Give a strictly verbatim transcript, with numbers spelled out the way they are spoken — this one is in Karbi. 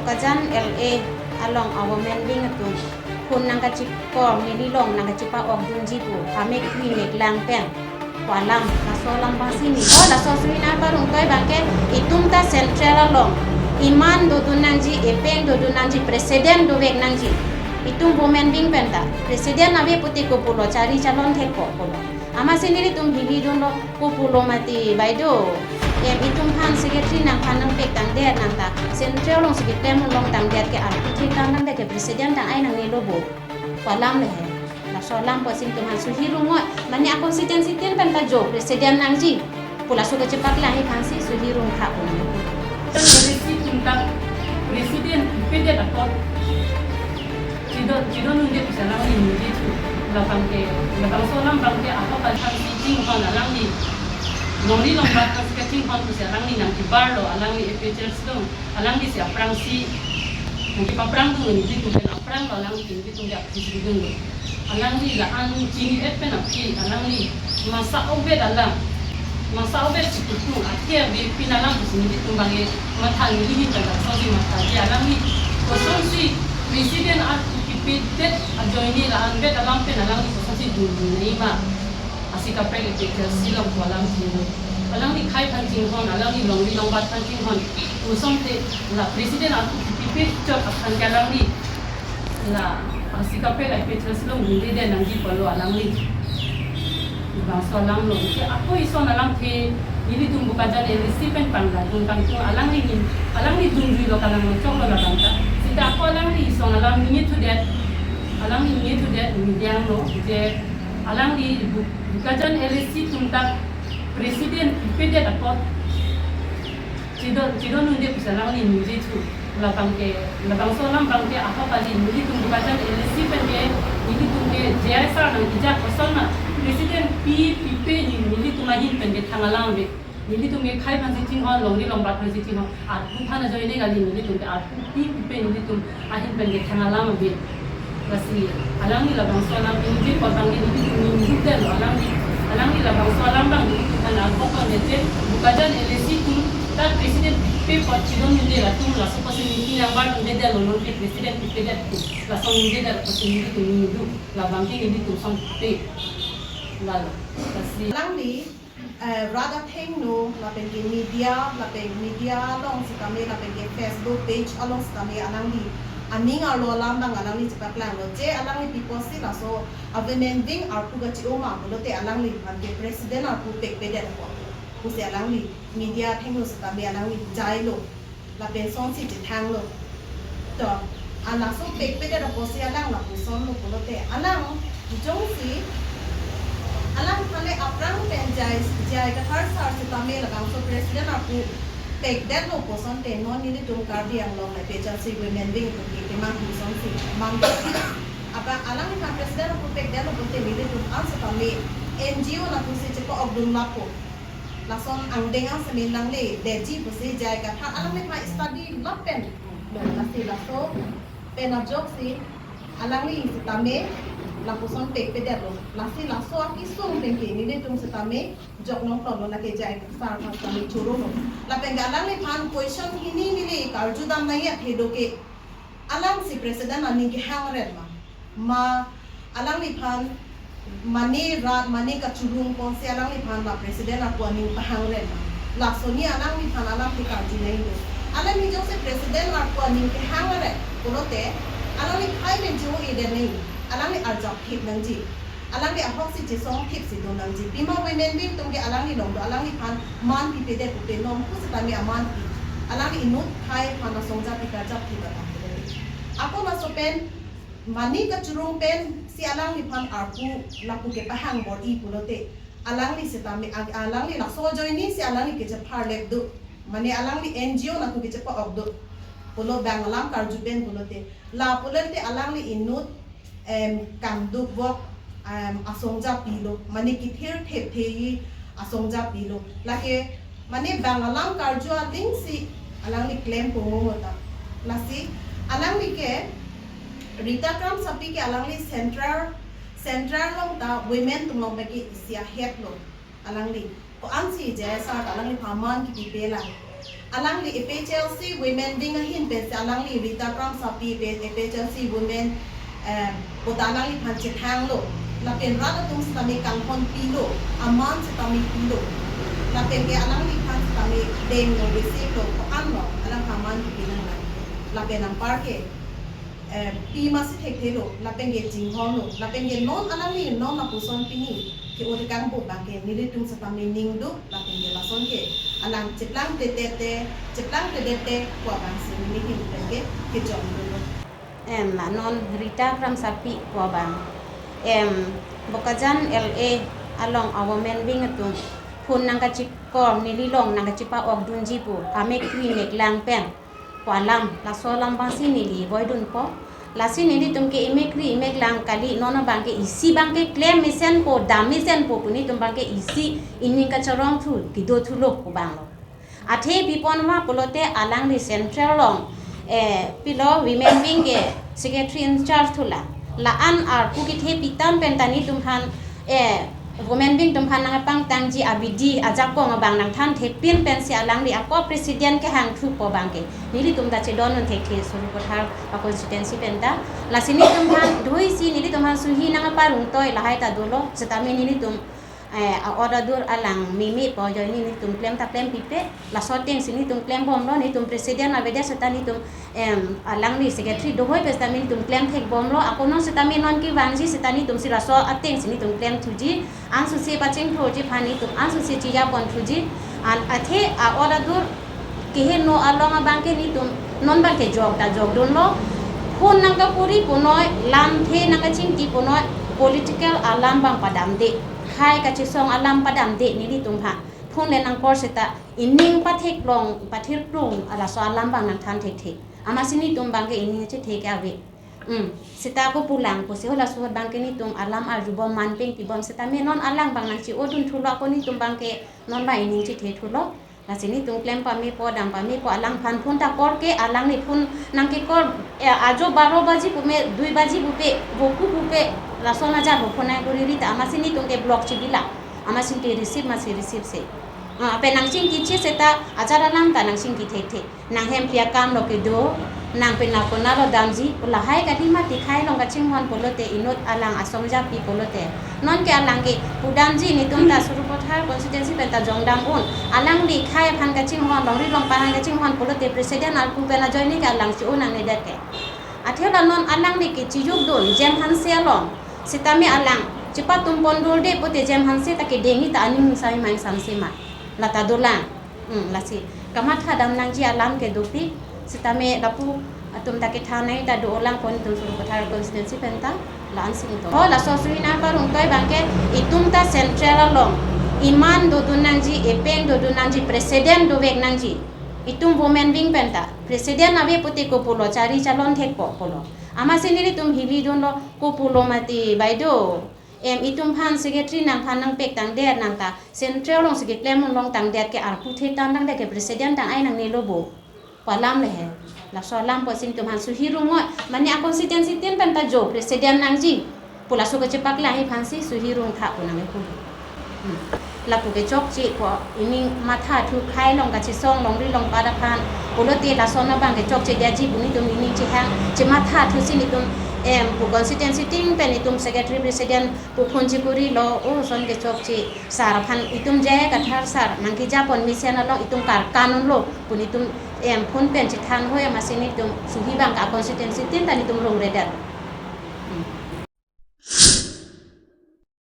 Bokajan L A along a-women wing atum phone nangkachikor, neli long nangkachipa-okdunji pu, pamek pi mek lang pen pu alam, laso alam pasi ni. Oh, laso seminar parong toi abangke itum ta central along iman dodun nangji, epeng dodun nangji, president dovek nangji. Itum women wing pen ta president ave pute kopulo, chari chalon thekpo pulo. Amatsi nelitum hili dunlo, kopulo mati, baideo, em, itum aphan secretary nangphan nangpek tangdet nang ta, central alongsi keklem long tangdet ke arpu thek tang tangdet ke president tang ai nangnelo bo pu alam le he. Laso alam pusi itum aphan suhi rung noi. Mane a-constituency tin pen ta jo president nangji pu laso kachepaklang aphansi suhi rung kha pu nang. President, president, president apot chidon, chidon nunde pusi alangli ningje thu. Labangke, labangso alam abangke ahok aphansi chinghon, alangli longri longbat aphansi kachinghon pusi alangli nangkebarlo, alangli A P H L C along, alanglisi aphrangsi nangkepaprang dun, nelitum pen aphranglo, alangli nelitum ke aphi si dunlo. Alangli la-an chini-et pen aphi, alangli masa obet alam, masa obet si kutung, athe ave pin alam pusi nelitum abangke matha, neli ahin pen lasosi mathaji, alangli kosonsi president arpu kepedet ajoine la-an bet alam pen alangli kosonsi dundun nangji ma, asi kaprek A P H L C along pu alam chini. Alangli khei aphan chinghon, alangli longri longbat aphan chinghon, kosonte la president arpu kepepe chot aphan ke alangli la asi kaprek A P H L C along dunde nangji pulo alangli. Bangso alam lo, ke ako ison alam the, nelitum Bokajan L A C pen pangla dun kangtung, alangli ni, alangli dunjuilo, kalang choklo labang ta. Sita ako alangli ison alam ningje thudet, alangli ningje thudet, ningje angno, je alangli Bu-, Bokajan L A C atum ta president pedet apot chidon, chidon nunde pusi alangli ningje thu. Labangke, labangso alam abangke ahok kali, nelitum Bokajan L A C pen ke, nelitum ke J I sir nangkejak koson ma, president pi, pipe ni nelitum ahin pen ke thang alam ave. Nelitum ke khei aphansi chinghon, longri longbat aphansi chinghon, arpu aphan ajoine kali, nelitum ke arpu pi, pipe nelitum ahin pen ke thang alam ave. Lasi alangli labangso alam ningje apot abangke nelitum ningjedetlo, alangli, alangli labangso alam abang nelitum aphan ahok lo, ne je Bokajan L A C atum ta president pe apot chidon nunde, latum laso apotsi meeting nangbar dunde detlo, non ke president pepedet atum, laso ningjedet apotsi nelitum ningduk, labangke nelitum song pe. Lalo, lasi alangli eh, rat athengno, lapen ke media, lapen media along sitame, lapen ke Facebook page along sitame alangli aning arlo alam abang alangli chepaklanglo. Je alangli pi apotsi laso a-women wing arpu kachi-o ma pulote alangliphan ke president arpu pekpedet apot pusi alangli media athengno sitame alangli jailo. Lapen songsi chethanglo. To, alang so pekpedet apotsi alang lapuson lo pulote, alang jongsi, alangphan le aphrang pen J I, J I Kathar sir sitame labangso president arpu pekdetlo puson te, non nelitum Karbi Anglong A P H L C women wing atum ke kemang hu songsi mang. Apa alangliphan president arpu pekdetlo pulote nelitum an sitame N G O lapusi chepa-okdun lapu. Lason angdeng angsemin nangledetji pusi J I Kathar alangliphan study lapen lasi laso pen ajoksi alangli sitame lapuson pekpedetlo. Lasi laso akesung pen ke nelitum sitame jok nangthanlo, lake J I Kathar aphan sitame chorolo. Lapen ke alangliphan question hini neli karjudam nangji athe do ke, alangsi president aning kehang ret ma? Ma alangliphan mane rat, mane kachurung ponsi alangliphan la president arpu aning pahang ret ma? Laso ni alangliphan alam ke karju nangji do. Alangli jongsi president arpu aning kehang ret pulote, alangli khei pen cho-edet nangji, alangli arjap thip nangji. Alangli ahoksi chesong thipsi do nangji. Pima women wing atum ke alangli along do, alangliphan man pipedet pupe, non pusitame aman pi. Alangli inut khei aphan asong japi karjap thip atam pupe. Ako laso pen mane kachurung pensi alangliphan arpu lapu kepahang bor-i pulote, alangli sitame ag-, alangli laso ajoinesi alangli kechepharlep do. Mane alangli N G O lapu kechepa-ok do pulo, bang alam karju pen pulote. La pulote alangli inut, em, kangduk vok, em, asong japilo, mane kethir theptheji asong japilo. Lake mane bang alam karju alingsi alangli klem pongo mota. Lasi alangli ke Rita Kramsapi ke alangli central, central along ta women atum along ke isi a-head lo alangli. Ko-ansi J I sir ta alangliphan man kipipe lang. Alangli A P H L C women wing ahin pensi alangli Rita Kramsapi A P H L C women, eh, quota alangliphan chethanglo. Lapen rat atum sitame kanghon pilo, aman sitame pilo. Lapen ke alangliphan sitame denglo, receive lo, ko-an lo, alangphan aman kipi nanglang. Lapen anpar ke, eh, pi masi thekthelo, lapen ke chinghonlo, lapen ke non alangli non lapuson pini ke-o tekang bo abang ke nelitum sitame ningduk, lapen ke lason ke alang cheplangtedetde, cheplangtedetde pu abangsi neli ahin pen ke kejongdunlo. Em, la non Rita Kramsapi pu abang. Em, Bokajan L A along a women wing atum phone nangkachikor, neli along nangkachepa-okdunji pu, amek kri mek lang pen pu alam, laso alam abangsi neli voidunpo. Lasi nelitum ke imek kri imek lang kali, non abang ke isi abang ke klem mesenpo, dam mesenpo pu nelitum abang ke isi ining kacharong thu, kedo thulo pu abanglo. Athe pipon ma pulote alangli central along, eh, pilo women wing ke secretary in charge thulang. La-an arpu kethe pitam pen ta nelitum aphan, eh, women wing atum aphan nangpangtangji abidi ajakong abang nangthan thepin pensi alangli ako president kehang thupo abang ke nelitum ta chedondun thekthe Sarupathar a constituency pen ta. Lasi nelitum aphan dhoisi nelitum aphan suhi nangparongtoi lahai ta dolo, sitame nelitum, eh, a-order alang memepo ajoine nelitum klem ta klem pipe, laso atengsi nelitum klembomlo, nelitum president avedet seta nelitum, em, alangli secretary dohoi pen sitame nelitum klem thekbomlo, ako non sitame non kevangji seta nelitumsi laso atengsi nelitum klem thuji, ansose pachingthurji aphan nelitum ansose chejapon thuji, an athe a-order keheno along abang ke nelitum non abang ke jok ta jokdunlo, phone nangkakuri punoi, lamthe nangkachingki punoi, political alam abang padamde, hai kachesong alam padamde nelitum aphan. Phone le nangkor seta ining patheklong, pathirklong, laso alam abang nangthan thekthe. Amatsi nelitum abang ke ining chethe ke ave. Hmm. Seta ako pulang pusi halaso ahut abang ke nelitum alam arjubom, man peng pibom sitame non alang abang nangche-odun thulo, ako nelitum abang ke non abang ining chethe thulo. Lasi nelitum klem pamepo, dam pamepo, alangphan phone ta kor ke, alangli phone nangkekor, eh, ajo baro baji pume, dui baji pupe, voku pupe, lason ajat ho phone nangkuri ri ta, amatsi nelitum ke block chibila, amatsi ke receive masi receive se. Ah, pen nangchingkiche seta, ajat alam ta nangchingki thekthe. Nang hempi akamlo kedo, nang pen nang konatlo damji, lahai kadi mati khei along kachinghon pulote inut alang asong japi pulote. Non ke alang ke pudamji nelitum ta Sarupathar constituency pen ta jongdam un. Alangli khei aphan kachinghon, longri longpa aphan kachinghon pulote president arpu pen ajoine ke alang che-o nangnedet ke. Athe la non alangli ke chejokdun Jem Hanse along. Sitame alang chepatum pondunde pute Jem Hanse ta kedengji ta aning sai mai samse ma. Lata dolang. Hmm, lasi kamatha dam nangji alam ke dopik, sitame lapu atum ta kethan nangji ta dolang pon itum Sarupathar constituency pen ta, la-an sing to. Ho, laso suhi nangparongtoi abang ke itum ta central along iman dodun nangji, epeng dodun nangji, president dovek nangji. Itum women wing pen ta president ave pute kopulo, chari chalon thekpo pulo. Amatsi nelitum hilidunlo, kopulo mati baido. Em, itum aphan secretary nangphan nangpek tangdet, nang ta central alongsi keklem unlong tangdet ke, arpu the tang tangdet ke president tang ai nangnelo bo pu alam le he. Laso alam pusi nelitum aphan suhi rungoi, mane a constituency tin pen ta jo president nangji pu laso kachepaklang aphansi suhi rungtha pu nangpu. Hmm. Lapu ke chokche pu ining matha thu, khei along kachesong longri longpa aphan pulote lason abang ke chokchedetji pu nelitum ining chehang, chematha thusi nelitum, em, pu constituency tin pen itum secretary president pu phone chekurilo, o son ke chokche, sar aphan itum J I Kathar sar nangkejapon mesen along itum karkan unlo pu nelitum, em, phone pen chethan hoi, amatsi nelitum suhi abang ke a constituency tin ta nelitum rungredet. Hmm.